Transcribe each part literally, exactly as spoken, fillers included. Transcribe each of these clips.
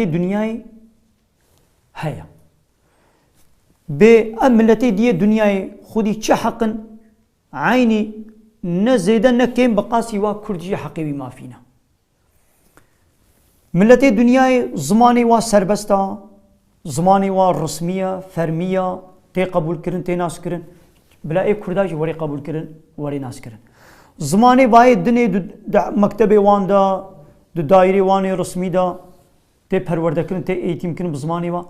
Dinyayê heye. Bê em miletê diyê dinyayê xwedî çi heq in? Eynî ne zêde ne kêm bi qasî wa Kurd jî heqê wî mafî ne. Miletê dinyayê zimanê wa serbest a, zimanê wa resmî ye, fermî ye, tê qebûlkirin, tê naskirin. Bila ê Kurda jî werê qebûlkirin, werê naskirin. Zimanê vayê dinê di, di mektebê wan de, di dayîrê wan ê resmî de, tê perwerdekirin, tê eğitimkirin bi zimanê wa.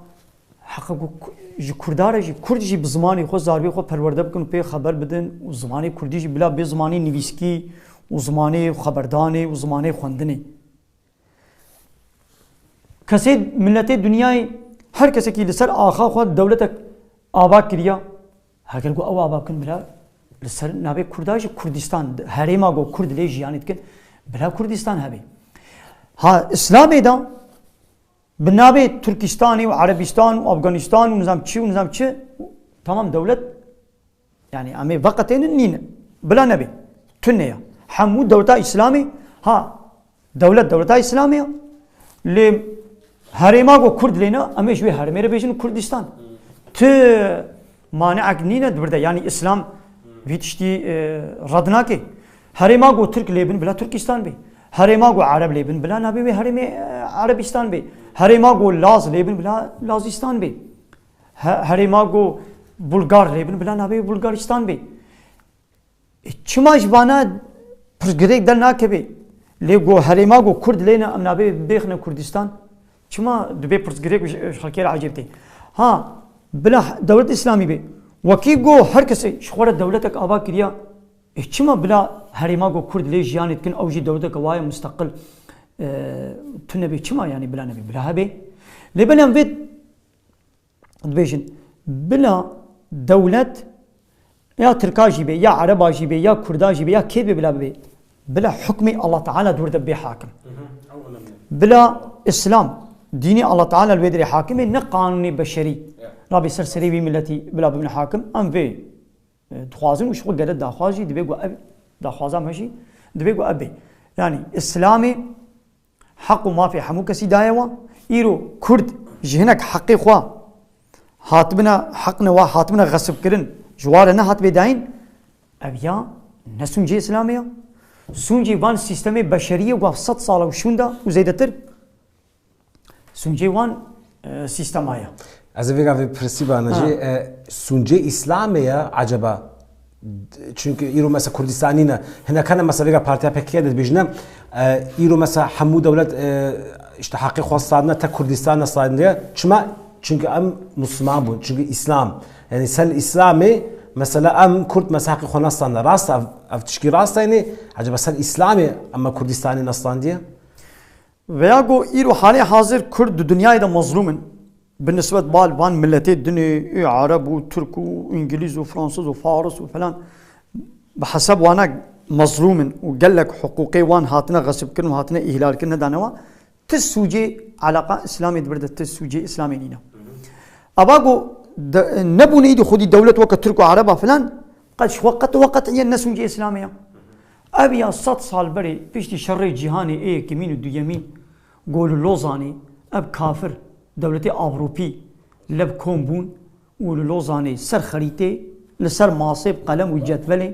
Heqa ku ku-, ji Kurda re jî, Kurd jî bi zimanê xwe, zarvê xwe perwerde bikin û pê xeber bidin û zimanê Kurdî jî bila bê zimanê nivîskî û zimanê xeberdanê û zimanê xwendinê. Kesê, miletê dinyayê, her kesekî li ser axa xwe dewletek ava kiriya, heger ku ew ava bikin bila li ser navê Kurda jî Kurdistan, herêma ku Kurd lê jiyanê dikin, bila Kurdistan hebe. Ha, Îslamê de bi navê Turkistanê û Erebistan û Afganistan û nizam çi û nizam çi, tamam dewlet, yani em ê veqetênin nîne. Bila nebe. Tune ya. Hemû dewleta Îslamê, ha, dewlet dewleta Îslamê ya. Lê herêma ku Kurd lê ne, em ê ji wê herêmê re bêjin Kurdistan. Ti maneek nîne di vir de. Yani Îslam vî tiştî, e, red nake. Herêma ku Tirk lê bin bila Turkistan bê. Herêma ku Ereb lê bin bila nabê wê herêmê, e, Erebistan bê. Herêma ku Laz lê bin bila Lazistan bê. He-, herêma ku Bulgar lê bin bila nabê Bulgaristan bê. E, çima ji vana pirsgirêk der nakeve? Lê ku herêma ku Kurd lê ne, em nabê bêxine Kurdistan. Çima dibê pirsgirêk ji, ji xelkê re ecêb tê? Ha, bila dewlet Îslamî bê. Wekî ku her kesê ji xwe re dewletek ava kiriya, e, çima bila herêma ku Kurd lê jiyanê dikin, ew jî dewleteke waye musteqil, e, tune bê? Çima yani bila nebê? Bila hebe. Lê belê em vê dibêjin, bila dewlet ya Tirka jî bê, ya Ereba jî bê, ya Kurda jî bê, ya kê bê bila bibê, bila hukmê Allah Teala di wir de bê hakim. Bila Îslam, dînê Allah Teala li wê derê hakim e, ne qanûnê beşerî. Rabê ser serê wî miletî bila bibin hakim. Em vê, e, dixwazin û ji xwe gele daxwaz jî dibê ku ev daxwaza me jî dibê ku ev bê. Yani Îslamê heq û mafê hemû kesî daye wan. Îro Kurd ji hinek heqê xwe hatibine, heq ne wa hatibine xesibkirin, ji wa re nehatibê dayîn, ev ya ne sûncê Îslamê ya. Sûncê van sîstemê beşeriyê ku sed sal e û şûnda û zêdetir, sûncê wan, e, sîstema ya. Ez ê vêga vê pirsî bana jî, e, sûncê Îslamê ya eceba? Çünkü îro mesela Kurdistanî ne. Hinekane mesela vêga partiya P K K de dibêjine, e, îro mesela hemû dewlet, e, işte heqê xwe standine, tek Kurdistan ne standiye. Çima? Çünkü em Müslüman bûn. Çünkü Îslam. Yani sel Îslamê mesela em Kurd mesela heqê xwe nestande. Rast ev, ev tişkî rast e yani. Eceba sel Îslamê em Kurdistanî nestandiye? Veya ku îro halê hazir Kurd di dinyayê de mezlûm in. Bi nisbet bal van miletê dinê, ê Ereb û Tirk û Îngilîz û Fransiz û Faris û falan bi hesab wana mezlûm in û gelek hiqûqê wan hatine xesibkirin û hatine îhlalkirin nedane wan. Ti sûcê eleqa Îslamê di vir de ti sûcê Îslamê nîne. Ava ku de, nebûne îdî xwedî dewlet weke Tirk û Ereba filan, qet ji xwe qet we qet yên ne sûcê Îslamê ya. Ev ya sed sal berê piştî şerê cîhanê ê yekemîn û duyemîn, ku li Lozanê ev kafir dewletê Avropî lev kom bûn û li Lozanê ser xerîtê, li ser masê bi qelem û cetvelê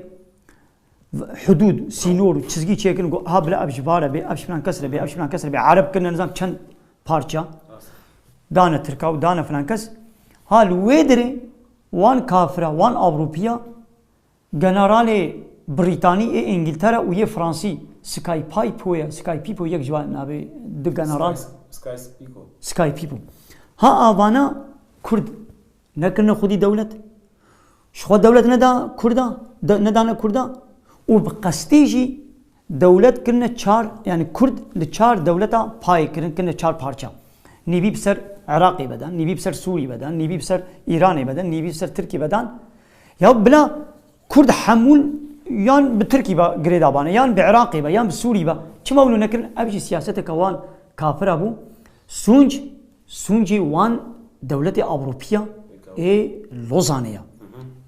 hudûd, sînor û çizgî çêkirin, got, ha bila ev ji va re bê, ev ji filan kes re bê, ev ji filan kes re bê. Ereb kirine nizam çend parça. Dane Tirka û dane filan kes. Ha li wê derê wan kafira, wan Avropiya, generalê Brîtanî ê Îngiltere û yê Fransî, Skypipo ye, Skypipo yek ji wan navê du general. Sky, Skypipo. Skypipo. Ha avana Kurd nekirine xwedî dewlet. Ji xwe dewlet neda Kurda, de, nedane Kurda û bi qestî jî dewlet kirine çar, yani Kurd li çar dewleta payê kirin, kirine çar parça. Nîvî bi ser Iraqê vedan, nîvî bi ser Sûrî vedan, nîvî bi ser Îranê vedan, nîvî bi ser Tirkî vedan. Ya bila Kurd hemû yan bi Tirkî ve girêdabane, yan bi Iraqê ve, yan bi Sûrî ve. Çima wilo nekirin? Ev jî siyaseteke wan kafira bû. Sûnc, sûncê wan dewletê Avropiya ê Lozanê ya.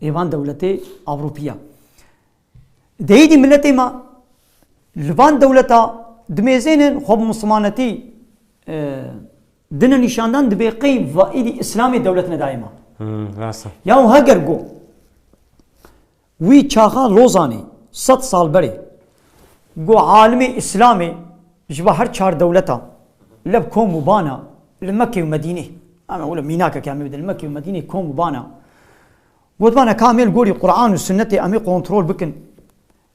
Ê van dewletê Avropiya. Deyîdî miletê me li van dewleta dimêzênin xwe bi Muslimanetî, e, Dine nîşandan dibê qey va îdî Îslamê dewlet nedaye ma. Hmm, rast e. Ya û heger got, wî çaxa Lozanê sed sal berê, got alimê Îslamê ji va her çar dewleta leb kom û bana li Mekke û Medînê, em ê wile mînakeke em ê bidin, li Mekke û Medînê kom û bana. Gotbana ka em ê li gorî Quran û Sunnetê em ê kontrol bikin.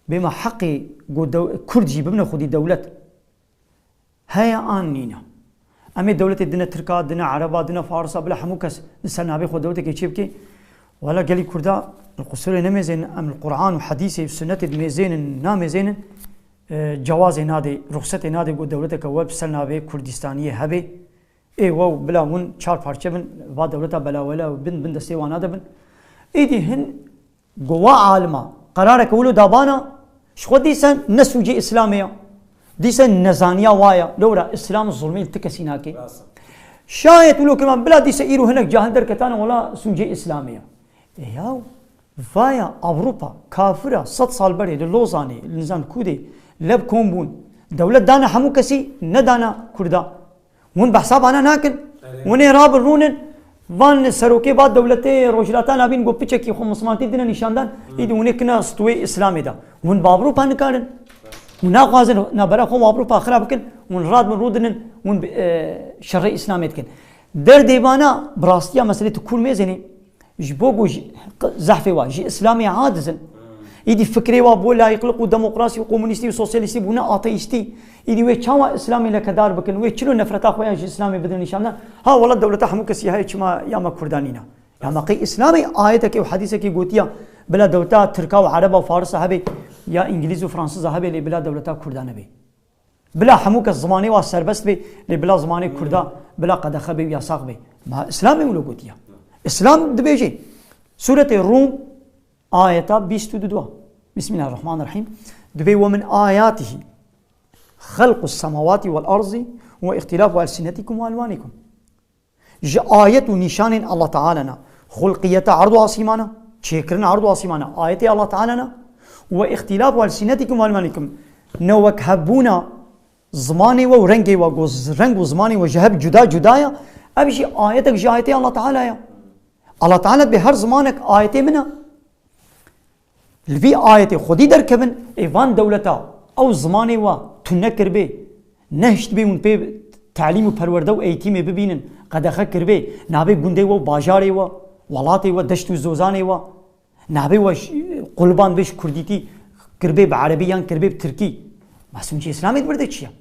Bê me heqê got dew-, Kurd jî bibine xwedî dewlet. Heye an nîne. Em ê dewletê dine Tirka, dine Ereba, dine Farisa, bila hemû kes li ser navê xwe dewletekê çêbike. Wela gelî Kurda li qusurê nemêzênin, em li Quran û Hedîsê û Sunnetê dimêzênin, namêzênin, e, cewazê nadê, ruxsetê nadê ku dewleteke we bi ser navê Kurdistaniyê hebe. Ê we bila hûn çar parçe bin, va dewleta belawela bin, bin destê wana de bin. Êdî hin Go wa alima qerareke wilo dabana, ji xwe dîsen ne sûcê Îslamê ya. Dîsen nezaniya wa ya. Lewra Îslam zulmê li ti kesî nake. Rast e. Şayet wilo kirman bila dîse îro hinek cahil derketane wela sûcê Îslamê ya. E ya, vaya Ewropa, kafira, sed sal berê li Lozanê, li nizam Kûdê, leb kom bûn. Dewlet dana hemû kesî, nedana Kurda. Hûn behsa vana nakin. Erê. Hûn ê rabin rûnin, van serokê va dewletê Rojhilata Navîn got piçekî xwe mismantî dine nîşandan, Hmm. îdî hûn ê kina stûyê Îslamê de. Hûn bi Ewropa nikarin. Hûn naxwazin navbera xwe û Ewropa xira bikin, hûn radibin rûdinin, hûn bi, e, şerê Îslamê dikin. Derdê vana, bi rastiya meselê tu kûr mêzênê, Ji bo ku ji, zehfê wa, ji Îslamê hadizin. Îdî fikrê wa bo layîqlik û demokrasî û komunîstî û sosyalîstî bûne ateîstî. Îdî wê çawa Îslamê lekedar bikin? Wê çilo nefreta xwe ya ji Îslamê bidin nîşandan? Ha, wela dewleta hemû kesî heye, çima ya me Kurda nîne? Ya me qey Îslamê ayetekê û hedîsekê gotiya, bila dewleta Tirka û Ereba û Farisa hebe, ya Îngilîz û Fransiza hebe, lê bila dewleta Kurda nebe. Bila hemû kes zimanê wa serbest bê, lê bila zimanê Kurda, bila qedexe bê û yasax bê. Ma Îslamê wilo gotiya. Îslam dibêje, Sûretê Rûm, ayeta bîst û du. Bismillahirrahmanirrahîm. Dibê: "Ve min ayatihi xelqus semawati vel arzi ve ihtilafu elsinetikum ve elvanikum." Ji ayet û nîşanên Allah Teala ne. Xulqiyeta erd û asîmana, çêkirina erd û asîmana, ayetê Allah Teala ne. Ve ihtilafu elsinetikum ve elvanikum. Ne wek hebûna zimanê we û rengê we, ku z-, reng û zimanê we ji hev cuda cuda ye. Ev jî ayetek ji ayetê Allah Teala ye. Allah Teala dibê her zimanek ayetê min e. Li vî ayetê xwedî derkevin, ê van dewleta ew zimanê we tune kiribê, nehiştibê hûn pê telîm û perwerde û eğitimê bibînin, qedexe kiribê, navê gundê we û bajarê we, welatê we, deşt û zozanê we, navê we ş-, qulban bê ji kurdîtî kiribê bi erebî yan kiribê bi tirkî. Ma sûncê Îslamê di vir de çi ye?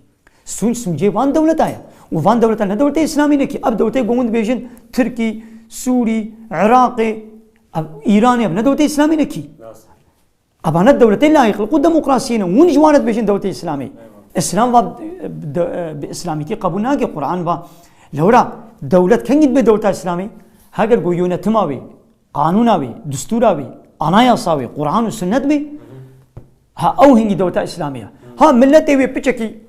Sûc, sûcê van dewleta ye. Û van dewleta ne dewletê Îslamî ne kî. Ev dewletê ku hûn dibêjin Tirkî, Sûrî, Iraqê, ev Îranê, ev ne dewletê Îslamî ne kî. Rast. Eva ne dewletê layîqlik û demokrasiyê ne. Hûn ji wan re dibêjin dewletê Îslamî. Eyvallah. Îslam va, de, bi Îslamîtî qebûl nake, Quran va. Lewra dewlet kengî dibe dewleta Îslamî? Heger ku yönetima wê, qanûna wê, distûra wê, anayasa wê, Quran û sunnet bê, ha ew hingî dewleta Îslamî ye. Ha milletê wê piçekî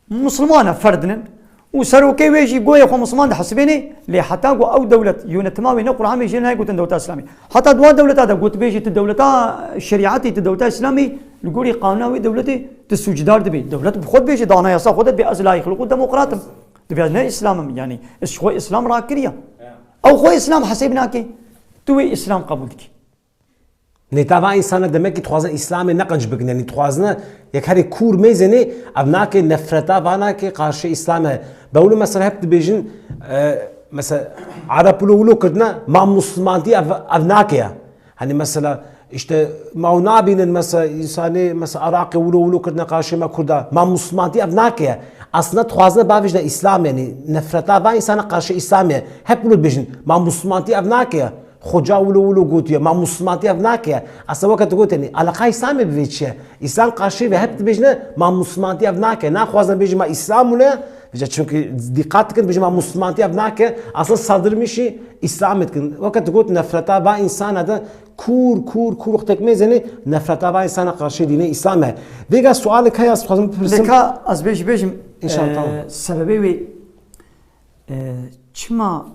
Misilman e, ferdin in. Û serokê wê jî goyê xwe misilman dihesibênê, lê heta ku ew dewlet, yönetima wê ne Qur'an bê jê nayê gotin dewleta Îslamî. Heta di wan dewleta de gotibêjî tu dewleta şerîetê, tu dewleta Îslamî, li gorî qanûna wê dewletê tu sûcdar dibî. Dewlet bi xwe dibêje, di anayasa xwe de dibê ez layîqlik û demokrat im. Dibê ez ne Îslam im, yanî ez ji xwe Îslam rakiriye. Ew xwe Îslam hesêb nake, tu wê Îslam qebûl dikî. Nêta va însana demekî dixwazin Îslamê neqenc bikin, yanî dixwazine yek herê kûr mêzênê, ev nake, nefreta va nake qarşê Îslamê. Bewlu mesela hep dibêjin, e, mesela Arap wilo wilo kirdine, ma Muslimantî ev, ev nake ya. Hani mesela işte ma ew nabînin mesela însanê mesela Iraqê wilo wilo kirdine qarşê me Kurda, ma Muslimantî ev nake ya. Aslında dixwazine bavêjine Îslam, yanî nefreta va însana qarşê Îslamê. Hep wilo dibêjin, ma Muslimantî ev nake ya. Xoca wilo wilo gotiye, ma Muslimantî ev nake. Aslında weke tu gotiye, nî, eleqa Îslamê bi vê çi ye? Îslam qarşî ve hep dibêjine, ma Muslimantî ev nake. Naxwazin bêjin, ma Îslam wilo ye. Vêca çünkü dîqat dikin, bêjin, ma Muslimantî ev nake. Aslında saldırmışî Îslamê dikin. Weke tu got, nefreta va însana de kûr, kûr, kûr wextek mêzênê, nefreta va însana qarşî dînê Îslam e. Vêga sualek heye, ez dixwazim bipirsim. Leka ez bêjî bêjim, İnşallah, e, tamam. Sebebê wê, e, çima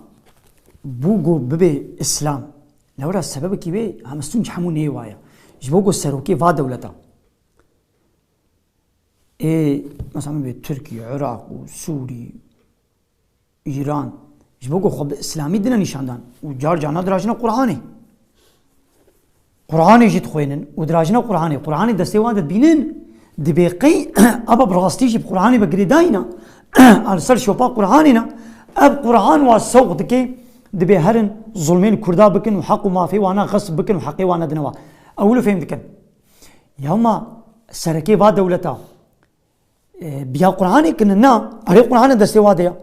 bû ku bibe Îslam? Lewra sebebekî wê heme sûc hemû neyê wa ye. Ji bo ku serokê va dewleta. Ê, mesela min bê Tirkî, Iraq û Sûrî, Îran, ji bo ku xwe bi Îslamî dine nîşan dan û car carna dirajine Qur'anê. Qur'anê jî dixwînin û dirajine Qur'anê, Qur'anê destê wan de dibînin, dibê qey eva bi rastî jî bi Qur'anê ve girêdayî ne, a li ser şopa Qur'anê ne, ev Qur'an wa sewq dike, dibê herin zulmê li Kurda bikin û heq û mafê wana xesp bikin û heqê wana dine wa. Ew wilo fêm dikin. Ya ma serekê va dewleta, e, biya Qur'anê kirine, na, erê Qur'anê destê wa de ya.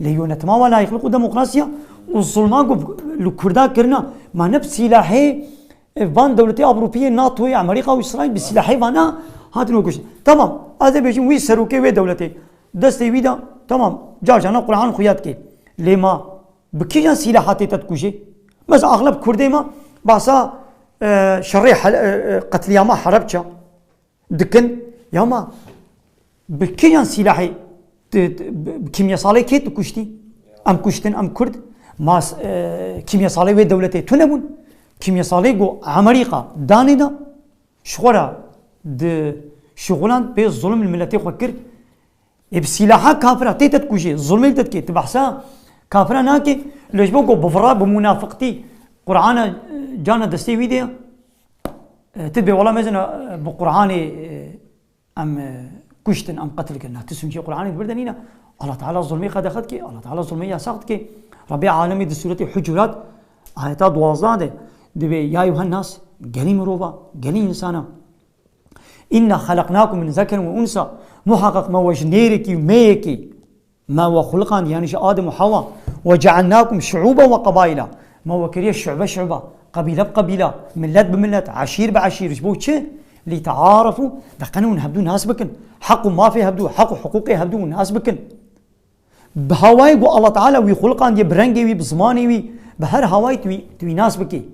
Lê yönetima wa layıklık û demokrasiya û zulma ku li Kurda kirine, ma ne bi silahê, e, van dewletê Avrupiyê, NATOyê, Amerîka û Îsraîl bi silahê vana hatin wekuştin. Tamam, ez ê bêjim wî serokê wê dewletê destê wî de, tamam, car carna Qur'an xuya dike. Lê ma bi kîjan silaha tê te dikujê? Mesela axleb Kurdê me bahsa, e, şerê hel-, e, e, qetliyama Herebça dikin, ya ma bi kîjan silahê, ti-, ti-, bi, bi kîmyesalê kê tu kuştî? Em kuştin, em Kurd. Ma s-, e, kîmyesalê wê dewletê tune bûn. Kîmyesalê ku Amerîka danê da, ji xwe re di şixulan pê zulm li miletê xwe kir. Ê bi silaha kafira tê te dikujê, zulmê li te dikê. Tu behsa kafira nakê, lê ji bo ku bi vira, bi munafiqtî, Qur'ana, e, cana destê wî de ya. E, tu dibê wela mezin, e, bi Qur'anê, e, em, e, kuştin, em qetil kirin. Na, tu sûncê Qur'anê dibir de nîne. Allah Teala zulmê qedexe dike, Allah Teala zulmê yasax dike. Rabbê Alemî di Sûretê Hucurat, ayeta duwazdeh de dibê, "Ya eyyuhen nas, gelî mirova, gelî însana. İnna halaknakum min zekerin ve unsa." Muhaqqaq me we ji nêrekî û mêyekî me we xuliqand, yani ji Adem û Hawa. "Ve cealnakum şuuben ve qabaila." Me we kiriye şu'be şu'ba, qebîle bi qebîla, millet bi millet, eşîr bi eşîr. Ji bo çi? "Li te'arefu." De qenûn hevdû nas bikin. Heq û mafê hevdû, heq û hiqûqê hevdû nas bikin. Bi hawayê ku Allah Teala wî xuliqandiye, bi rengê wî, bi zimanê wî, bi her hawayê tu wî, tu wî nas bikî.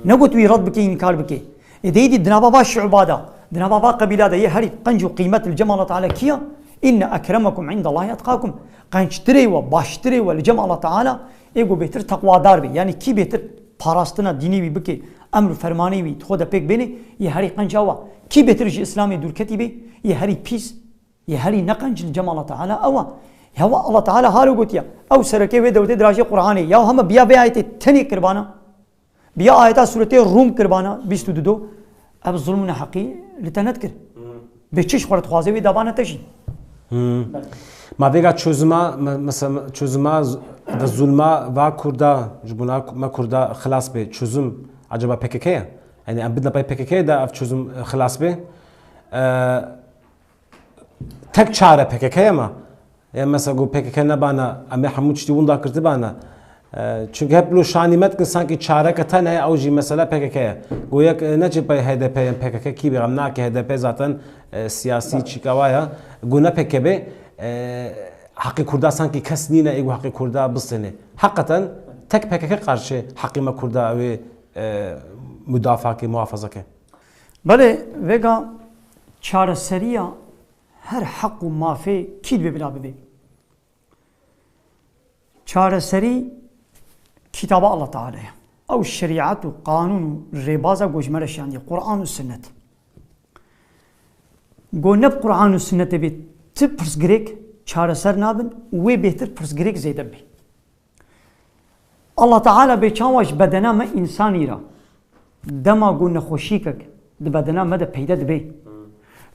Ne ku tu wî red bikî, înkar bikî. Ê de êdî di nava va şu'ba de, di nava va qebîla de yê herî qenc û qîmet li cem Allah Teala kî ya? "İnne ekremekum indallahi etqakum." Qençtirê we, baştirê we li cem Allah Teala ê ku bêtir teqwadar be. Yani kî bêtir parastina dînî wî bike, emr û fermanê wî di xwe de pêk bêne, yê herî qenc ew a. Kî bêtir ji Îslamê dûrketî be, yê herî pîs. Yê herî neqenc li cem Allah Teala ew a. Hewa Allah Teala halo gotiya. Ew serekê wê dewletê dirajê Qur'anê. Ya heme biya vê ayetê tenê kirbana. Biya ayeta sûretê Rûm kirbana, bîst û du do. Ev zulm û neheqî li te nedikir. Bê çi ji xwe re dixwaze wê davana te jî. Hmm. Ma vêga çözüma, me-, mesela çözüma z-, de zulma va Kurda, ji bona me Kurda xilas bê. Çözüm, acaba P K K ye? Yani em bidine pey P K K de ev çözüm, e, xilas bê. E, Tek çare P K K ye ma. Ya mesela ku P K K nebana, em ê hemû tiştî winda kirtibana. E, çünkü hep lo şanî me dikin, sanki çareke tenê ye, ew jî mesela P K K ye. Ku yek, e, neçe pey H D P yan P K K kî bê, em nake H D P zaten, e, siyasî çîka wa ya. Ku ne P K K bê, e, heqê Kurda sanki kes nîne, ê ku heqê Kurda bistêne. Heqeten tek P K K qarşê heqê me Kurda ew ê, e, mudafaa ke, muhafaza ke. Belê, vêga çareseriya her heq û mafê kî dibê bila bibê? Çareserî kitaba Allah Teala ye. Ew şerîet û qanûn û rêbaza ku ji me re şandiye, Quran û Sunnet. Ku ne bi Quran û Sunnetê bê ti pirsgirêk çareser nabin û wê bêtir pirsgirêk zêde bê. Allah Teala bê çawa ji bedena me însanî re, dema ku nexweşîkek di bedena me de peyde dibe,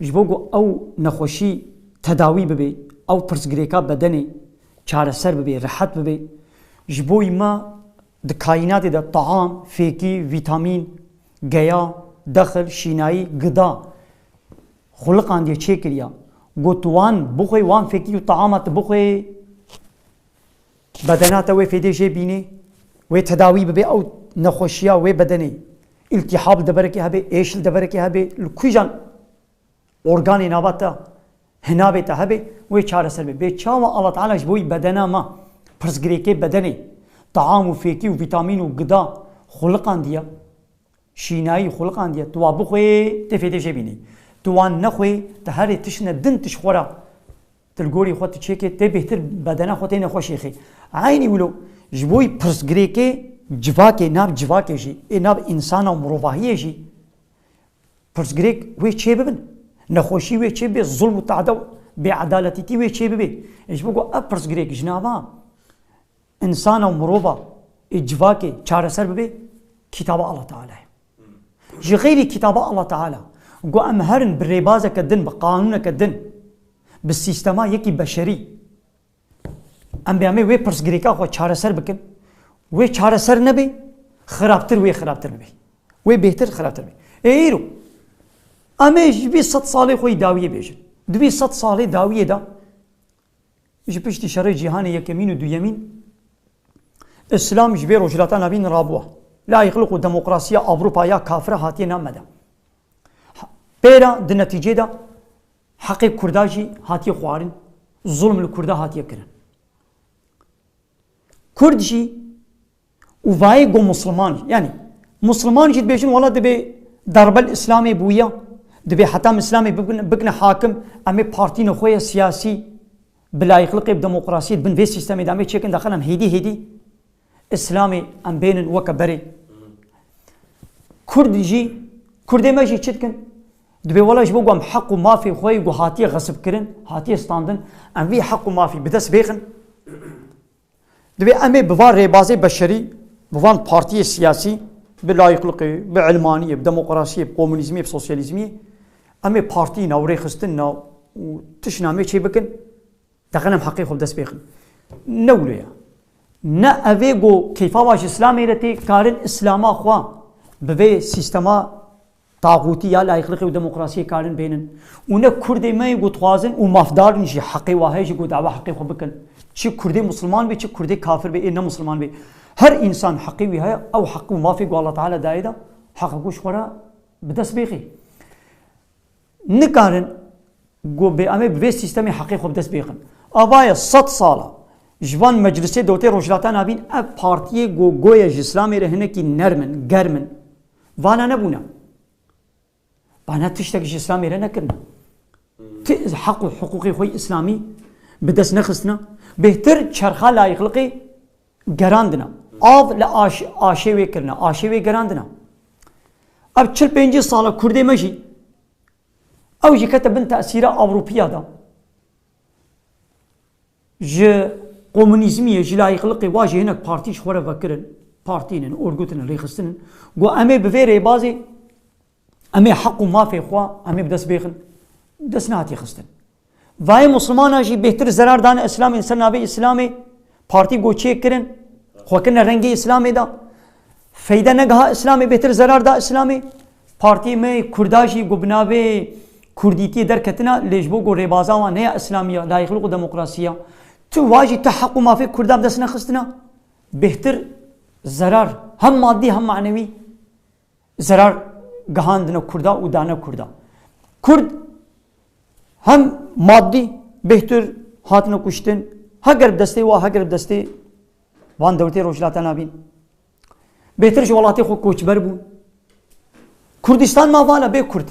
ji bo ku ew nexweşî tedawî bibe, ew pirsgirêka bedenê çareser bibe, rehet bibe, ji bo me di kaînatê de taam, fêkî, vîtamîn, geya, dexil, şînayî, gida xuliqandiye, çêkiriya. Got, wan bixwe, wan fêkî û taama tu bixwe, bedena te wê fêdê jê bînê, wê tedawî bibe, ew nexweşiya wê bedenê, îltîhab li deverekê hebe, êş li deverekê hebe, li kîjan organê nava te, hinavê te hebe, wê çareser be. Bê çawa Allah Teala ji bo wî bedena me pirsgirêkê bedenê, taam û fêkî û vîtamîn û gida xuliqandiye, şînayî xuliqandiye, tu wa bixwê, tê fêdê jê bînî. Tu wan nexwê, tu herê tiştine din tu ji xwe re, tu li gorî xwe tu çêkê, tê bêhtir bedena xwe tê nexweşê xê. Eynî wilo, ji bo wî pirsgirêkê civakê, nav civakê jî, ê nav însana û mirovahiyê jî, pirsgirêk wê çê bibin. Nexweşî wê çê bibe, zulm û teada û bêedaletîtî wê çê bibe. Ê ji bo ku ev pirsgirêk ji nava Însana û mirova ê civakê çareser bibe, kitaba Allah Teala ye. Ji xeyrî kitaba Allah Teala, ku em herin bi rêbazeke din, bi qanûneke din, bi sîstema yekî beşerî, em bê em ê wê pirsgirêka xwe çareser bikin, wê çareser nebe, xirabtir wê xirabtir bibe. Wê bêhtir xirabtir bibe. Ê îro, em ê ji vî sed salê xwe yî dawiyê bêjin. Di vî sed salê dawiyê de, ji piştî şerê cîhanê yekemîn û duyemîn, Îslam ji vê Rojhilata Navîn rabûwa. Layîqlik û demokrasiya Ewropa ya kafir hatiye nav me de. Pêra di netîcê de heqê Kurda jî hatiye xwarin, zulm li Kurda hatiye kirin. Kurd jî û vayê go Musliman, yanî Musliman jî dibêjin, wela dibê darbel Îslamê bûye, dibê hetam Îslamê bibin-, bikine hakim, em ê partîne xwe ye siyasî, bi layîqliqê, bi demokrasiyê, di bin vê sîstemê de em ê çêkin, daxil em hêdî hêdî Îslamê em bênin weke berê. Kurd jî, Kurdê me jî çi dikin? Dibê wela ji bo ku em heq û mafê xwe yê ku hatiye xesibkirin, hatiye standin, em vî heq û mafî bi dest bêxin. Dibê em ê bi van rêbazê beşerî, bi van partiyê siyasî, bi layîqliqê, bi ilmaniyê, bi demokrasiyê, bi komunîzmiyê, bi sosyalîzmiyê, em ê partî ne û rêxistin ne û tişt ne em ê çê bikin, daxil em heqê xwe bi dest bêxin. Ne wilo ye. Ne ev ê ku keyfa wa ji Îslamê re tê, karin Îslama xwe bi vê sîstema taxûtî ya layîqliqê û demokrasiyê karin bênin. Û ne Kurdê me yê ku dixwazin û mafdar in jî heqê wa heye jî ku dawa heqê xwe bikin. Çi Kurdê Musliman bê, çi Kurdê kafir bê, ê ne Musliman bê. Her însan heqê wî heye, ew heq û mafê ku Allah Teala dayê de, heqa ku ji xwe re bi dest bêxê. Nikarin ku bê em ê bi vê sîstemê heqê xwe bi dest bêxin. Ava ye sed sala ji van meclisê dewletê Rojhilata Navîn ev partiyê ku goye ji Îslamê re hinekî nerm in, germ in, vana nebûne. Vana tiştek ji Îslamê re nekirine. Ti heq û hiqûqê xwe yê Îslamî bi dest nexistine. Bêhtir çerxa layîqliqê gerandine. Av li aş-, aşê wê kirine, aşê wê gerandine. Ev çil pêncî sala Kurdê me jî, ew jî kete bin tesîra Ewropiya de. Ji komunîzmiyê, ji layîqliqê wa jî hinek partî ji xwe re vekirin, partî nin, orgut nin, rêxistin in. Got, em ê bi vê rêbazê, em ê heq û mafê xwe, em ê bi dest bêxin. Dest nehatiye xistin. Vayê Muslimana jî bêhtir zerar dane Îslamê, li ser navê Îslamê partî goçiyê kirin, xwe kirine rengê Îslamê de. Feyde negiha Îslamê, bêhtir zerar da Îslamê. Partiyê me yê Kurda jî ku bi navê Kurdîtiyê derketina, lê ji bo ku rêbaza wan ne ya Îslamî ya, layîqlik û demokrasî ya. Tu wa jî tu heq û mafê Kurda bi dest nexistina. Bêhtir zerar hem madî hem manewî zerar gihandine Kurda û dane Kurda. Kurd hem madî bêhtir hatine kuştin, heger bi destê wa, heger bi destê van dewletê Rojhilata Navîn. Bêhtir ji welatê xwe koçber bûn. Kurdistan ma vala bê Kurd.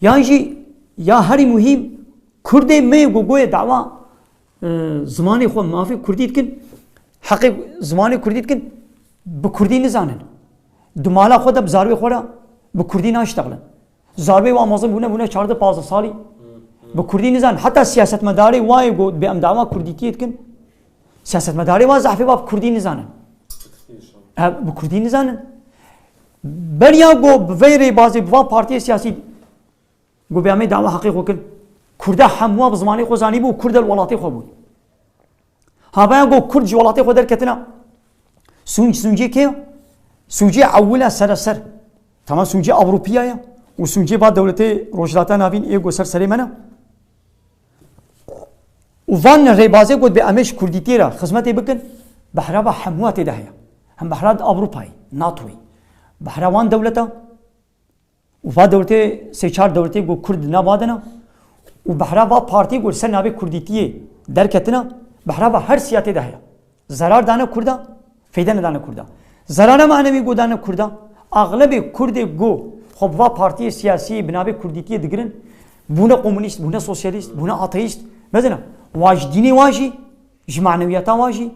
Yan jî ya herî muhîm, Kurdê me yê ku goye dawa, e, zimanê xwe, mafê Kurdî dikin, heqê zimanê Kurdî dikin, bi Kurdî nizanin. Di mala xwe de bi zarvê xwe re bi Kurdî naştexilin. Zarvê wan mezin bûne, bûne çardeh pazdeh salî. Bi Kurdî nizanin. Heta siyasetmedarê wa yê ku dibê em dawa Kurdîtiyê dikin, siyasetmedarê wa zehfê wa bi Kurdî nizanin. He, bi Kurdî nizanin. Beriya ku bi vê rêbazê, bi van partiyê siyasî ku bê em ê dawa heqê xwe kin, Kurda hemû bi zimanê xwe zanîbû û Kurd li welatê xwe bûn. Havaya ku Kurd ji welatê xwe derketina, sûc, sûcê kê ye? Sûcê ewil e sereser. Tamam, sûcê Ewropiya ye û sûcê va dewletê Rojhilata Navîn ê ku ser serê me ne. Û van rêbazê got bê em ê ji Kurdîtiyê re xizmetê bikin, behra va hemû tê de heye. Hem behra di Ewropayê, NATOyê. Behra wan dewleta û va dewletê, sê çar dewletê ku Kurd di nav de ne û behra va partî ku li ser navê Kurdîtiyê derketine, behra va her siya tê de heye. Zerar dane Kurda, feyde nedane Kurda. Zerara manewî ku dane Kurda, axlebê Kurdê ku xwe bi va partiyê siyasiyê bi navê Kurdîtiyê digirin, bûne komunîst, bûne sosyalîst, bûne ateîst. Mezina, wa ji dînê wa jî, ji manewiyata wa jî,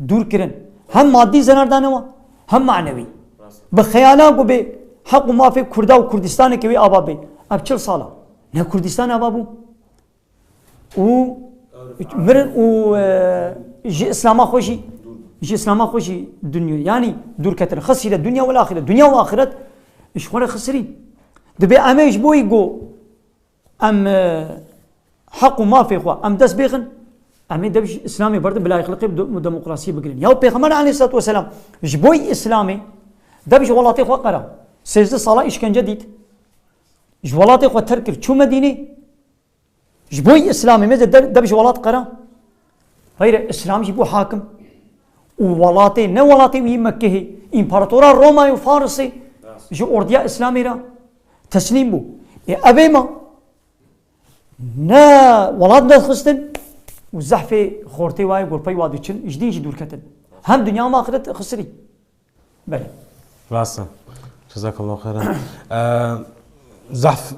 dûr kirin. Hem madî zerar dane wan, hem manewî. Bi xeyala ku bê heq û mafê Kurda û Kurdistaneke wê ava bê. Ev çil sala ne Kurdistan ava bû. Û Mirin û, e, ji Îslama xwe jî, ji Îslama xwe jî dinya, yanî dûr ketin. Xesîre dunya wal axiret. Dunya û axiret ji xwe re xisirî. Dibê em ê ji bo wî ku em, e, heq û mafê xwe em dest bêxin, em ê dev ji Îslamê berdin, bi layîqliqê bi de-, demokrasiyê bigirin. Ya Pêxember aleyhissalatu vesselam ji bo Îslamê dev ji welatê xwe qera. Sêzdeh sala îşkence dît. Ji welatê xwe terk kir, çû Medînê. Ji bo Îslamê mêze der, dev ji welat qera. Xeyre, Îslam jî bû hakim. Û welatê, ne welatê wî Mekkehê, împaratora Roma û Farisê ji ordiya Îslamê re teslîm bû. Ê, ev ê ma ne welat derxistin û zehfê xortê wayê gorpey wa diçin, ji dîn jî dûr ketin. Hem dinya hem axiret xisirî. Belê. Rast e. Cezakallahu xeyran. Eee, zehf,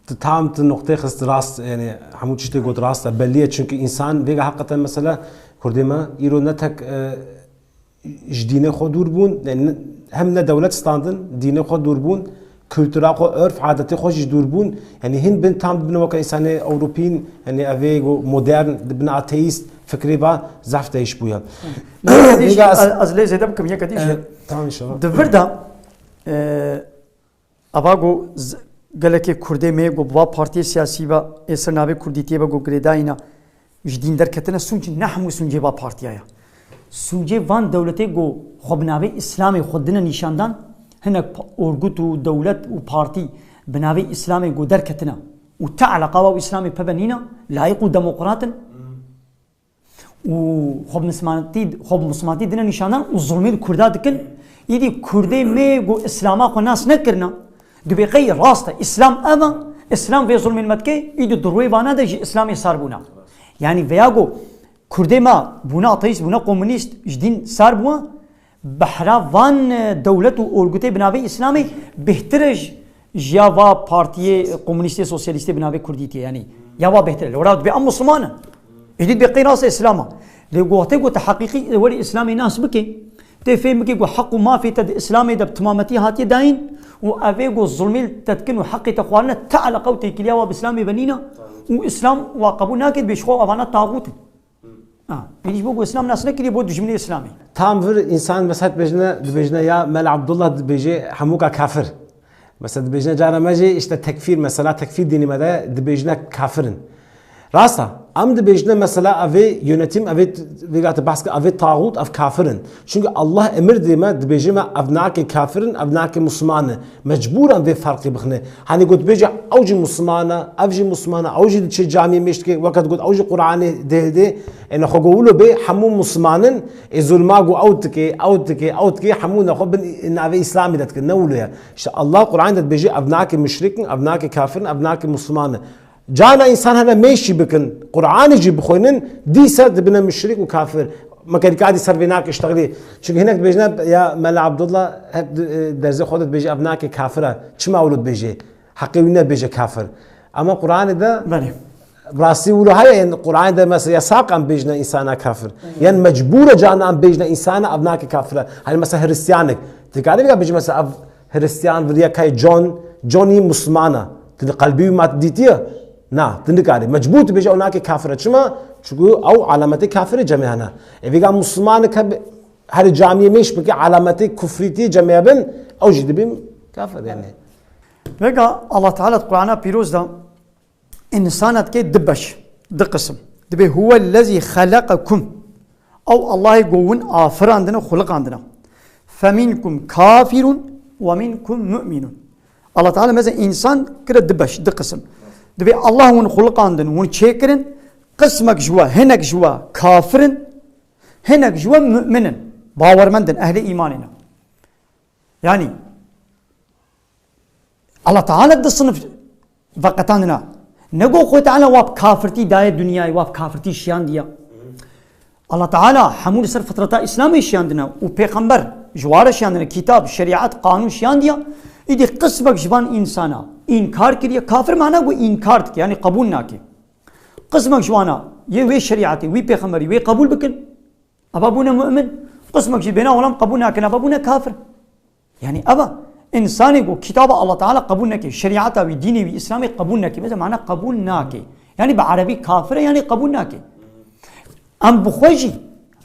tu tam tu noqtê xist rast, yani hemû tiştê got rast e, belî ye, çünkü insan vêga heqeten mesela Kurdê me îro ne tek, e, ji dînê xwe dûr bûn, yani ne, hem ne dewlet standin, dînê xwe dûr bûn, kultura xwe, örf, adetê xwe jî dûr bûn. Yani hin bin tam dibine weke însanê Ewropîn, yani evê go modern, dibine ateîst, fikrê va zaf değiş bûye. Yeka dî jî, ez, ez lê zêde bikim, yeka dî jî. E, tamam inşallah. Di vir de, e, ava go z-, gelekê Kurdê me go bi va partiyê siyasî ve ê ser navê Kurdîtiyê ve go girêdayîna ji dîn derketine sûc ne hemû sûcê va partiya ye. Sûcê van dewletê ku xwe bi navê Îslamê xwe dine nîşandan, hinek pa-, orgut û dewlet û partî bi navê Îslamê ku derketine û te eleqa wa û Îslamê peve nîne, layîq û demokrat in û xwe bi mislimanetî, xwe bi mislimanetî dine nîşandan û zulmê li Kurda dikin, îdî Kurdê me ku Îslama xwe nas nekirine, dibê qey rast e, Îslam ev e, Îslam vê zulmên me dike, îdî di rûyê vana de jî Îslamê sar bûna. Yanî veya ku Kurdê me bûne ateîst, bûne komunîst, ji dîn sar bûne, behra van, e, dewlet û orgutê bi navê Îslamê bêhtir e ji, ji ya va partiyê komunîstê, sosyalîstê bi navê Kurdîtiyê, yanî ya va bêhtir e. Li wera dibê em Musliman in. Êdî dibê qey nas e Îslam e. Lê ku wextê ku te heqîqî werî Îslamê nas bike, tê fêm bike ku heq û mafê te di Îslamê de bi timametî hatiye dayîn û evê ku zulmê li te dikin û heqê te xwarine te eleqa û têkiliya wa bi Îslamê ve nîne û Îslam wa qebûl nake, dibê ji xwe evana taxût in. Ha, êdî ji bo ku Îslam nas nekiriye, bû dijminê Îslamê. Tam vir însan mesela dibêjine, dibêjine ya Mela Abdullah dibêje hemûka kafir. Mesela dibêjine cara me jî işte tekfîr, mesela tekfîr dînê me de dibêjine kafir in. Rast e, em dibêjine mesela evê yönetim, evê t-, vêga te behs kir, evê taxût, ev kafir in. Çünkü Allah emir dê me, dibêje me ev nake kafir in, ev nake Musliman e. Mecbûr em vê ferqê bixine. Hanî got bêje ew jî Musliman e, ev jî Musliman e, ew jî diçe camiyê mêş dike, weke got ew jî Qur'anê dê dê. Êne xwe got wilo bê hemû Musliman in, ê zulma got ew dike, ew dike, ew dike, hemû ne xwe bin navê Îslamê de dike. Ne wilo ye. İşte Allah Qur'anê de dibêje ev nake muşrik in, ev nake kafir in, ev nake Musliman e. Cana însan hene mêşî bikin, Qur'anê jî bixwînin, dîsa dibine muşrik û kafir. Mekelîka dî ser vê nake iştexilî. Çünkü hinek dibêjine ya Mela Abdullah hep di-, e, derzê xwe de dibêje ev nake kafir e. Çima wilo dibêje? Heqê wî ne bêje kafir. Ama Qur'anê de Belê. Rastî wilo heye, yani Qur'anê de mesela yasak em bêjine însana kafir. Yan mecbûr e cana em bêjine însana ev nake kafir e. Hani mesela Hristiyanek. Dikarî vêga bêje mesela ev Hristiyan viriye kay John, Johnny Muslimana. Tini kalbi mat dîtiye? Na, tini kari. Mecbûr tu bêje ew nake kafir e. Çima? Çünkü ew alametê kafirê cemê hene. E vêga Muslimanek heb-, her camiyê mêş bike alametê kufrîtiyê cemê bin, ew jî dibin kafir yani. Vêga Allah Teala di Qur'ana pîroz de Însana dike du beş, du qisim. Dibê huwellezî xeleqekum. Ew Allahê ku win afirandine, xuliqandine. Feminkum kafirun ve minkum mu'minun. Allah Teala meze însan kire du beş, du qisim. Dibê Allah win xuliqandin, win çêkirin, qismek ji we, hinek ji we kafir in, hinek ji we mu'min in, bawermend in, ehlê îmanê ne. Yanî, Allah Teala du sinif veqetandina. Ne got Xwedê Teala wa bi kafirtî daye dinyayê, wa bi kafirtî şiyandiya. Allah Teala hemû li ser fitreta Îslamê şiyandine û pêxember ji wa re şiyandine, kitab, şerîet, qanûn şiyandiya. Îdî qismek ji van însana înkar kiriye. Kafir mana ku înkar dike, yanî qebûl nake. Qismek ji wana yê wê şerîetê, wî pêxemberî, wê qebûl bikin. Eva bûne mu'min, qismek jî bêna welam qebûl nakin, eva bûne kafir. Yani eva, insanê ku kitaba Allah Teala qebûl neke, şerîeta wî, dînê wî, Îslamê qebûl neke, mesela mana qebûl nake. Yanî bi erebî kafir e, yanî qebûl nake. Em bi xwe jî,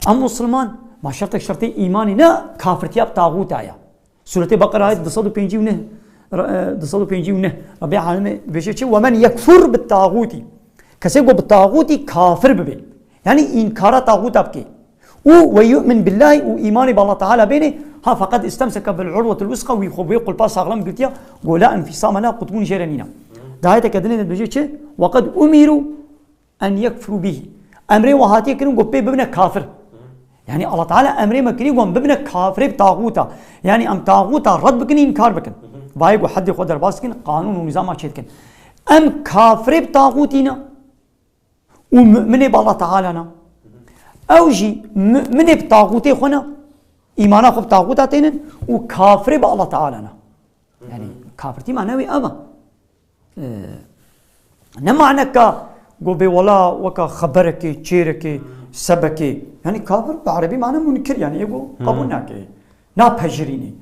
em musulman, ma şertek şertê îmanê ne kafirtiya bi taxûta ye. Sûretê Beqera ayet du sed û pêncî û neh, e, du sed û pêncî û neh, Rebê Alemê dibêje çi? "Ve men yekfur bi taxûtî." Kesê ku bi taxûtî kafir bibe. Yanî înkara taxûta bike. Û "ve yu'min billahi", û îmanê bi Allah Teala bêne, ha feqet istemseke bil urwetil wusqa, wî xwe bi wê qulpa saxlem girtiya, ku la infisame leha, qutbûn jê re nîne. Di ayeteke dinê de dibêje çi? "Ve qed umiru en yekfuru bihi." Emrê wan hatiye kirin ku pê bibine kafir. Yanî Allah Teala emrê me kiriye ku em bibine kafirê bi taxûta. Yanî em taxûta red bikin, înkar bikin. Bayê ku heddê xwe derbas dikin, qanûn û nîzama çê dikin. Em kafirê bi taxûtî ne û mu'minê bi Allah Teala ne. Ew jî mu'minê bi taxûtê xwe ne. Îmana xwe bi taxûta tênin û kafirê bi Allah Teala ne. Yanî kafirtî manewê ev e. Ee, ne maneka go bê wela weka xeberekê, çêrekê, sebekê. Yanî kafir bi erebî mane munkir, yanî ego qebûl nake. Napejirînî.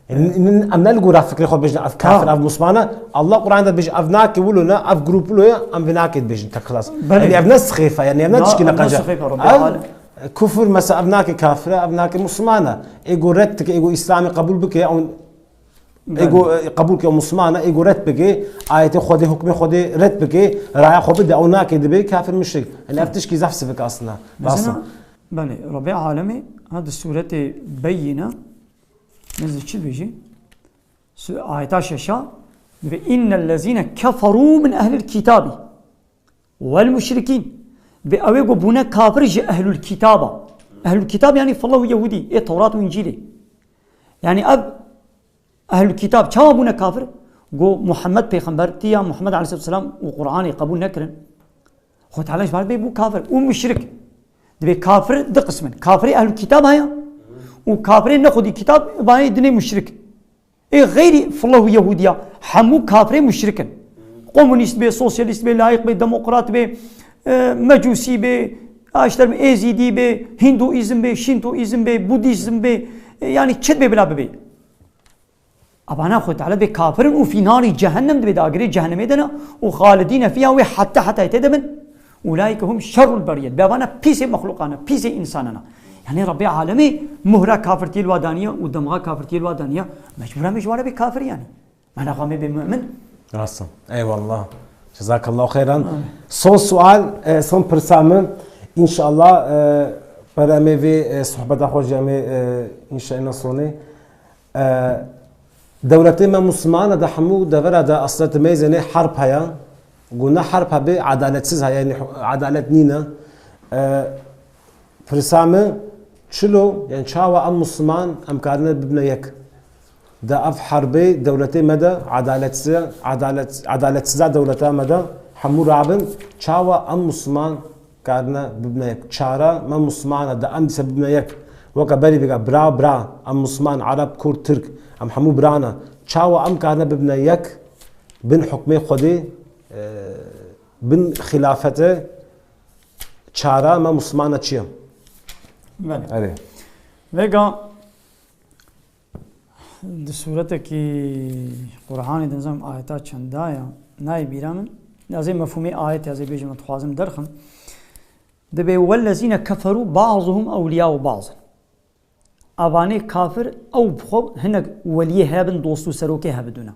Em, em, em ne li gora fikrê xwe bêjin ev kafir, Ha. ev musmana. Allah Qur'an de bêjin ev nake wilo ne, ev grup wilo ye, em vê nake dibêjin tek xilas. Belê. Yanî ev ne sixêfe, yanî ev ne Na, tişkî ev ne neqece. sixêfe, Rabbi Ev Alem. kufir mesela ev nake kafir e, ev nake musmana. Ego red dike, ego İslam'ı kabul bike, on Belê. Ego, e, qebûl ke Muslimana, ego red bike, ayetê Xwedê, hukmê Xwedê red bike, raya xwe bide, ew nake dibe kafir müşrik. Yani ev tişkî zaf sivik aslında. Mesela, Rast e. belê, Rebê Alemê ha di sûretê Beyyine, nizî çi dibêjî? Su-, ayeta şeşa, dibê, "İnnellezîne keferû min ehlil kitâbî." Wel müşrikîn. Bi ew ê ku bûne kafir ji ehlul kitaba. Ehlul kitab yani Fillah û Yehudî, ê Tewrat û Încîlê. Yani ev ehlul kitab çawa bûne kafir? Ku Muhammed pêxembertiya Muhammed aleyhisselatu vesselam û Qur'anê qebûl nekirin. Xwe Teala ji ber bê bû kafir û müşrik. Dibê kafir di qismin. Kafirê ehlul kitab heye û kafirê ne xwedî kitab, bayê dinê müşrik. Ê xeyrî Fillah û Yehudiya, hemû kafirê müşrik in. Komünîst bê, sosyalîst bê, layîq bê, demokrat bê, e, mecûsî bê, a, işte, êzîdî bê, hinduîzm bê, şintoîzm bê, budîzm bê, e, yani çi bê bila bibê. Abana Xwedê Teala bê kafir in û fî narî cehennem dibê dagirê cehennemê de ne û xalidîne fîha wê heta heta tê de bin. Ulaîke hum şerrul beriyet. Bê avana pîsê mexlûqana, pîsê insanana. Yani Rabbê Alemê muhra kafirtiyê li wa daniye û demxa kafirtiyê li wa daniye. Mecbûra me ji wara bê kafir yani. Mana xwe me bê mümin. Rast e. Eyvallah. Cezakallahu xeyran. Amin. Son sual, e, son pirsa min. İnşallah, e, pere em ê vê, e, sohbeta xwe jî em ê, e, înşa îna sonê. E, dewletê me Muslimana de hemû devera de aslında tu meyzênê herb heye. Ku ne herb hebe, edaletsiz heye, yani adalet nîne. E, pirsa me, çilo, yani çawa em Musliman em karine bibine yek? De ev herbê dewletê me de, adaletsiz, adalet, adaletsiza dewleta me de hemû rabin, çawa em Musliman karine bibine yek. Çara me Muslimana de em dîse bibine yek. Weke berî bêga bira bira, em Musliman, Ereb, Kurd, Tirk, em hemû birana. Çawa em karine bibine yek bin hukmê Xwedê, e, bin xilafete, çara me Muslimana çi ye? Belê. Erê. Vêga Di sûretekî Qur'anê de nizam ayeta çenda ya, nayê bîra min. Ez ê mefhûmê ayetê ez ê bêjim, ez dixwazim derxim. Dibê, "Wellezîne keferû ba'zuhum ewliyâ'u ba'zin." Avanê kafir ew bi xwe hinek weliyê hebin, dost û serokê hebidûne.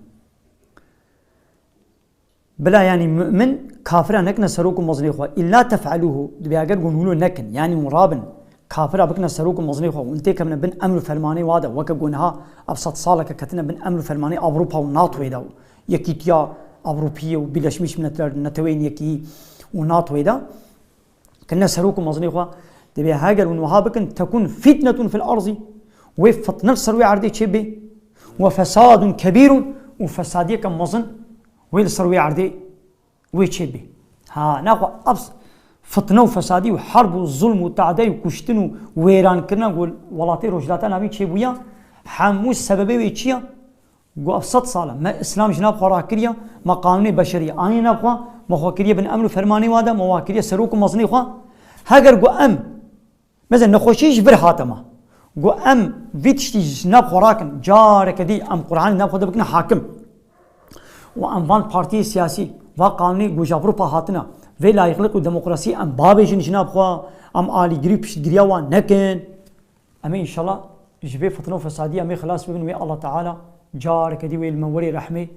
Bila, yanî, mu'min kafira nekine serok û mezinê xwe. Îlla tef'elûhu, dibê eger hûn wilo nekin, yanî hûn rabin, kafira bikine serok û mezinê xwe, hûn têkevine bin emr û fermanê wa de, weke ku niha ev sed saleke ketine bin emr û fermanê Ewropa û NATOyê de û Yekîtiya Ewropiyê û Birleşmiş Milletler, Neteweyên Yekî û NATOyê de, Kirine serok û mezinê xwe, dibê heger hûn wiha bikin, tekun fitnetun fil arzi, wê fitne li ser wê erdê çêbê, we fesadun kebîrun, û fesadiyeke mezin wê li ser wê erdê wê çêbê. Ha, naxwe ev fitne û fesadî û herb û zulm û tade û kuştin û wêrankirina ku welatê Rojhilata Navîn çêbûya, hemû sebebê wê çi ya? Got, ev sed sal e. Me Îslam ji nav xwe rakiriye, me qanûnê beşerî anî nav xwe, me xwe kiriye bin emr û fermanê wa de, me wa kiriye serok û mezinê xwe. Heger got em, mesela nexweşî ji vir hate me. Got em vî tiştî ji nav xwe rakin, careke dî em Qur'anê nav xwe de bikine hakim. Û em van partiyê siyasî, va qanûnê ku ji Ewropa hatine, Vê layîqlik û demokrasî em babêjin jina bi xwe, em alîgirî û piştgiriya wan nekin. Em ê înşallah ji vê fitne û fesadî em ê xilas bibin, wê Allah Teala careke dî wê li me werê rehmê.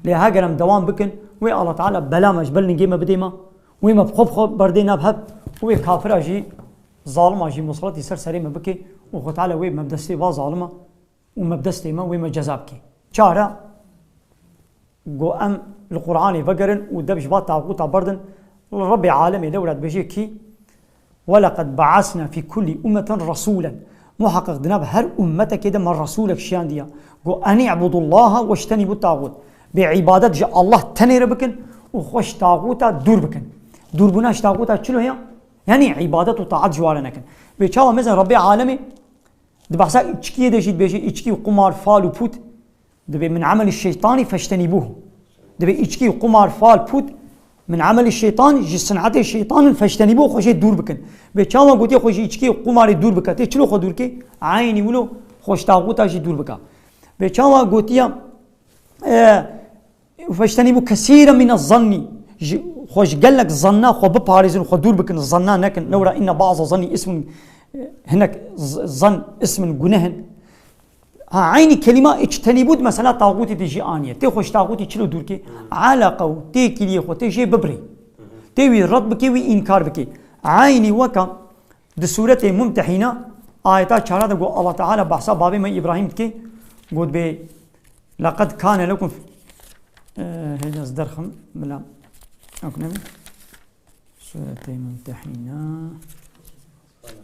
Lê heger em dewam bikin, wê Allah Teala bela me ji ber lingê me bidê me, wê me bi xwe bi xwe berdê nav hev û wê kafira jî, zalima jî museletî ser serê me bike û Xwe Teala wê me bi destê va zalima û me bi destê me wê me ceza bike. Çare, go em li Qur'anê vegerin û dev ji va taxûta berdin. Rebbê alemê lewra dibêje kî, "Weleqed ba'asna fî kullî ummetin rasûlen." Muheqeq di nav her ummetekê de me rasûlek şiyandiya. Go, "Enî'budu Allaha weştenîbu taxût." Bê îbadet ji Allah tenê re bikin û xwe ji taxûta dûr bikin. Dûrbûna ji taxûta çilo ya? Yanî îbadet û taat ji wa re nekin. Bê çawa mezin Rebbê alemê Di behsa îçkiyê de jî dibêje, îçkî, qumar, fal û pût, dibê min emelî şeytanî feştenîbûh. Dibê îçkî, qumar, fal, pût, min emelî şeytan, ji sinetê şeytan in, feştenîbûh, xwe jê dûr bikin. Bê çawa gotiye xwe ji îçkî, qumarê dûr bike? Tê çilo xwe dûr ke? Eynî wilo xwe ji taxûta jî dûr bike. Bê çawa gotiye, e, "Feştenîbû kesîren mine zannî." Ji, xwe ji gelek zanna xwe biparêzin, xwe dûr bikin, zanna nekin. Lewra inne ba'za zannî ismun, hinek z-, zan ismun gunehin. Ha, eynî kelîma içtenîbû di mesela taxûtê de jî aniye. Tê xwe ji taxûtê çilo dûr ke? Eleqa û têkiliyê xwe tê jê bibirê. Tê wî red bike, wî înkar bike. Eynî weka di sûretê Mumtehîna ayeta çara de got Allah Teala behsa bavê me Îbrahîm dike. Got bê لقد كان لكم في، e, hêdî ez derxim, bila. Ew ne bî? Sûretê Mumtehîna.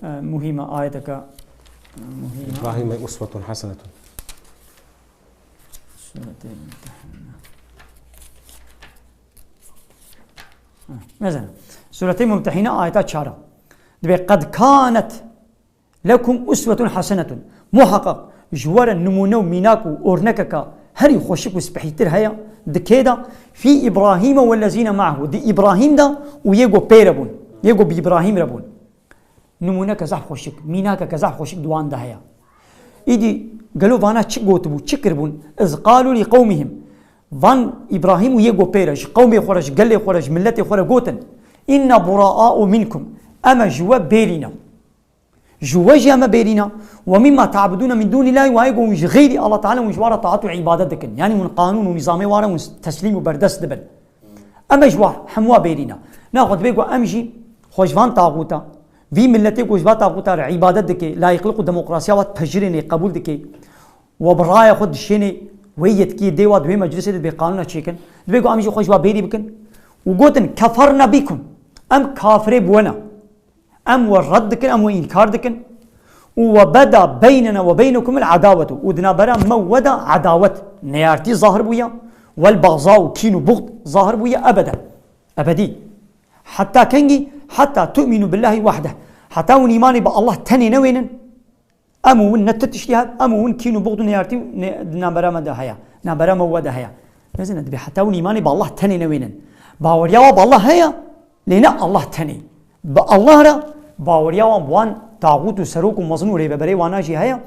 E, muhîme, ayeteke muhîme. إبراهيم أسوة حسنة. Sûretê Mumtehîna. Ha, mesela. Sûretê Mumtehîna ayeta çara. Dibê, "Qed kanet lekum uswetun hasenetun." Muheqeq ji we re nimûne û mînak û ornekeke herî xweşik û spehîtir heye. Di kê de? "Fî Îbrahîme wellezîne me'ehu." Di Îbrahîm de û yê ku pê re bûn. Yê ku bi Îbrahîm re bûn. Nimûneke zehf xweşik, mînakeke zehf xweşik di wan de heye. Îdî gelo vana çi gotibû, çi kiribûn? "Iz qalû lî qewmihim." Van Îbrahîm û yê ku pê re, ji qewmê xwe re, ji gelê xwe re, ji miletê xwe re gotin, "Inna buraa'u minkum." Em e ji we bêrî ne. Ji we jî em e bêrîna. "We mimma ta'budûne min dûnîllahî", wayê ku hûn ji xeyrî Allah Teala hûn ji wan re taat û îbadet dikin. Yanî hûn qanûn û nîzamê wan re hûn teslîm û berdest dibin. Em e ji wa hemû wa bêrîna. Naxwe dibê ku em jî xwe ji van taxûta, vî miletê ku ji van taxûta re îbadet dike, layîqlik û demokrasiya wa dipejirênê, qebûl dike, we bi raya xwe dişênê, wê yetkiyê dê wa di wê meclisê de dibê qanûna çêkin. Dibê ku em jî xwe ji wa bêrî bikin. Û gotin, "Keferna bikum." Em kafirê bi we ne. Em we red dikin, em we înkar dikin. Û "we beda beynena we beynekumul adawetu." Û di navbera me û we de edawet, neyartî zahir bûye. "Wel bagza" û kîn û buxd zahir bûye ebeden. Ebedî. Heta kengî? "Heta tu'minu billahi wahdeh." Heta hûn îmanê bi Allah tenê newênin. Em û win ne tu tiştî hev, em û win kîn û buxd û neyartî û ne-, di navbera me de heye, navbera me û we de heye. Mezin e, dibê heta hûn îmanê bi Allah tenê newênin. Baweriya wa bi Allah heye, lê ne Allah tenê. Bi Allah re baweriya wan bi wan taxût û serok û mezin û rêveberê wana jî heye.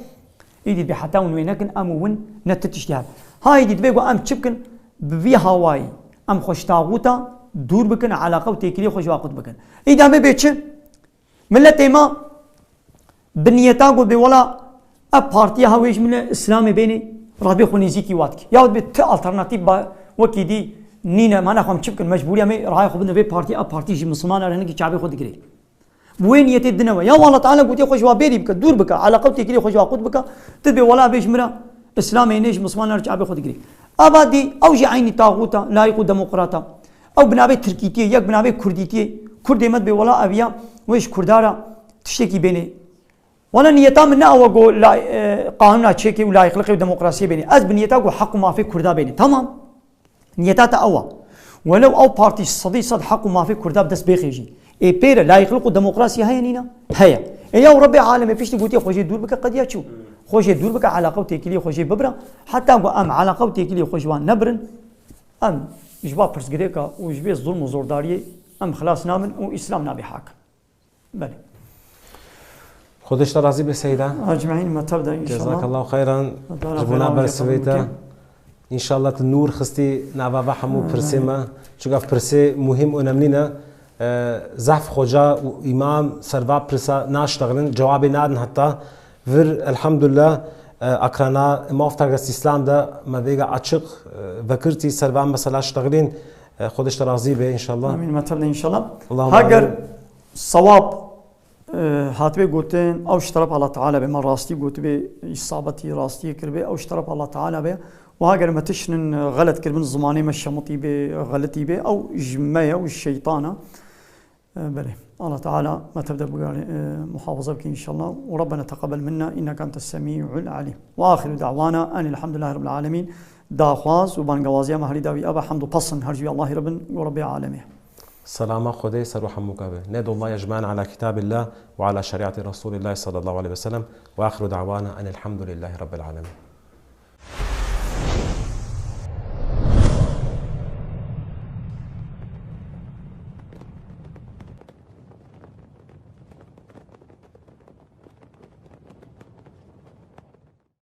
Îdî dibê heta hûn wê nekin, em û win ne tu tiştî hev. Ha îdî dibê ku em çi bikin? Bi vî hawayî em xwe ji taxûta dûr bikin, eleqa û têkiliyê xwe ji wa qut bikin. Îdî em ê bê çi? Miletê me bi niyeta got bê wela ev partiya ha wê ji min re Îslamê bênê, radbê xwe nêzîkî wa dike. Ya dibê ti alternatîf ba-, wekî dî nîne, ma nexwe em çi bikin, mecbûrî em ê raya xwe bidin vê partî, ev partî ji misilmanan re hinekî çavê xwe digirê. Bi wê niyetê dine we. Ya Allah Teala gotiye xwe ji wa bêrî bike, dûr bike, eleqa û têkilê xwe ji wa qut bike, tu dibê wela bê ji min re Îslamê nê ji misilmanan re çavê xwe digirê. Eva dî, ew jî eynî taxûta, layîq û demokrata. Ew bi navê Tirkîtiyê, yek bi navê Kurdîtiyê. Kurdê me dibê wela ev ya, wê ji Kurda re tiştekî bênê. Wela niyeta min ne ew e ku la-, e, qanûna çêkê û layîqliqê û demokrasiyê bênê. Ez bi niyeta ku heq û mafê Kurda bênê. Tamam. Niyeta te ew e. Welew ew partî sedî sed heq û mafê Kurda bi dest bêxê jî. Ê pê re layîqliq û demokrasiyê heye nîne? Heye. Ê ya Rebbê alemê piştî gotiye xwe jê dûr bike, qediya çi? Xwe jê dûr bike, eleqa û têkiliyê xwe jê bibire. Heta ku em eleqa û têkiliyê xwe ji wan nebirin, em ji va pirsgirêka û ji vê zulm û zordariyê em xilas nabin û Îslam nabe hakim. Belê. Xwedê ji te razî be Seyda. Ecmaîn, me tev de înşallah. Cezakallahu xeyran. Ji bona bersivê te. Înşallah tu nûr xistî nava va hemû pirsê me. Çunka ev pirsê muhîm û önemlî ne. e, zehf xoca û îmam ser va pirsa naştexilin, cewabê nadin heta vir, elhamdulillah, e, ekrana Maftarga Sîslam de me vêga açiq, e, vekirtî ser va mesela ştexilîn, e, Xwedê ji te razî be, înşallah. Amîn, me tev de înşallah. Allahümme Hager amîn. Sewab, e, hatibê gotin, ew ji teref Allah Teala be, me rastî gotibê, îsabetî rastiyê kiribê, ew ji teref Allah Teala be. Û hager me tiştin, e, xelet kiribin, zimanê me şemitî bê, xelitî bê, ew ji me ye û ji şeytana. E, belê. Allah Teala me tev de bigare, e, muhafaza bike înşallah. Û Rabbena teqebel minna inneke entes semî'ul alîm. Ve axiru da'wana enil hamdülillahi rabbil alemin. Daxwaz û bangawaziya me herî dawî ebe, hemd û pesn her jî Allahî re bin û Rabbê alemê. Selama Xwedê ser û hemûka be. Nedullah yecma'en ala kitabillah ve ala şeriati Resulillah sallallahu aleyhi ve sellem. Ve axiru da'wana enil hamdülillahi rabbil alemin.